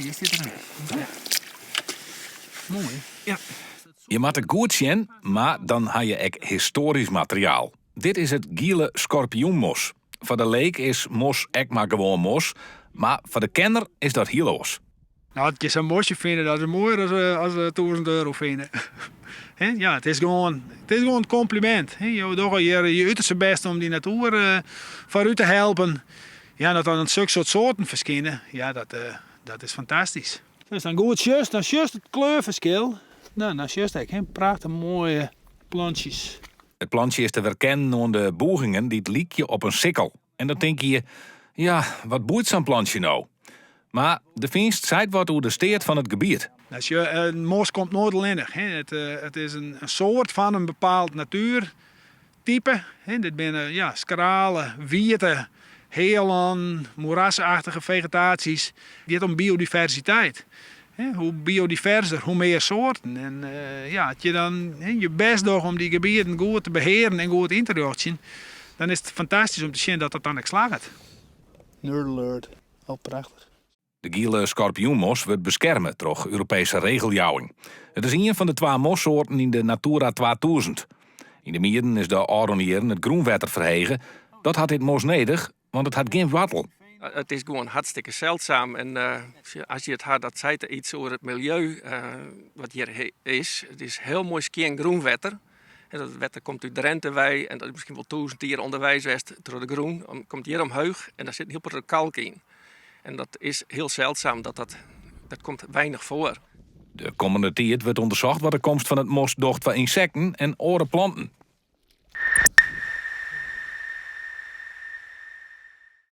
Hjir stiet der in. Moai. Ja. Je moatte goed sjen, mar dan ha je ek histoarysk materiaal. Dit is it giele skorpioenmos. Foar de leek is mos ek mar gewoan mos, mar foar de kenner is dat hiel oars. No, as je sa'n mosje fine, dat is moaier as, eh, as 1000 euro fine. Ja, it is gewoan in kompliment. Jo dogge hjir je uterste bêst om dy natuer foarút te helpen. Ja, dat dan sokke soart soarten ferskine, ja, dat is fantastysk. Dus dan goed sjochst, dan sjochst it kleurferskil. No, dan sjochst ek, hè, prachtich moaie plantsjes. It plantsje is te werkennen oan de bûgingen dy't lykje op in sikkel. En dan tinke je, ja, wat boeit sa'n plantsje no? Mar de fynst seit wat oer de steat fan it gebiet. Nou, in mos komt noait allinnich. Hè. It is in soart fan in bepaald natuertype. Hè. Dit binne, ja, skrale, wiete healannen, moerasachtige fegetaasjes. It giet om biodiversiteit. Hè. Hoe biodiverser, hoe mear soarten. En ja, as je dan, hè, je bêst dogge om dy gebieten goed te behearen en goed yn te rjochtsjen, dan is it fantastysk om te sjen dat dat dan ek slagget. Nerd alert. Oh, prachtich. De giele skorpioenmos wurdt beskerme troch Europeeske regeljouwing. It is ien fan de twa mossoarten yn de Natura 2000. Yn de mieden is de ôfrûne jierren it grûnwetter ferhege. Dat hat dit mos nedich, want it hat gjin woartel. It is gewoan hartstikke seldsum. En as je it ha, dat seit yts oer it miljeu wat hjir is. It is hiel moai skjin grûnwetter. En dat wetter komt út Drinte wei en dat is miskien wol 1000 jier ûnderweis west troch de grûn. Dan komt hjir omheech en dêr sit in hiel protte kalk yn. En dat is hiel seldsum, dat komt weinich foar. De kommende tiid wurdt ûndersocht wat de komst fan it mos docht foar ynsekten en oare planten.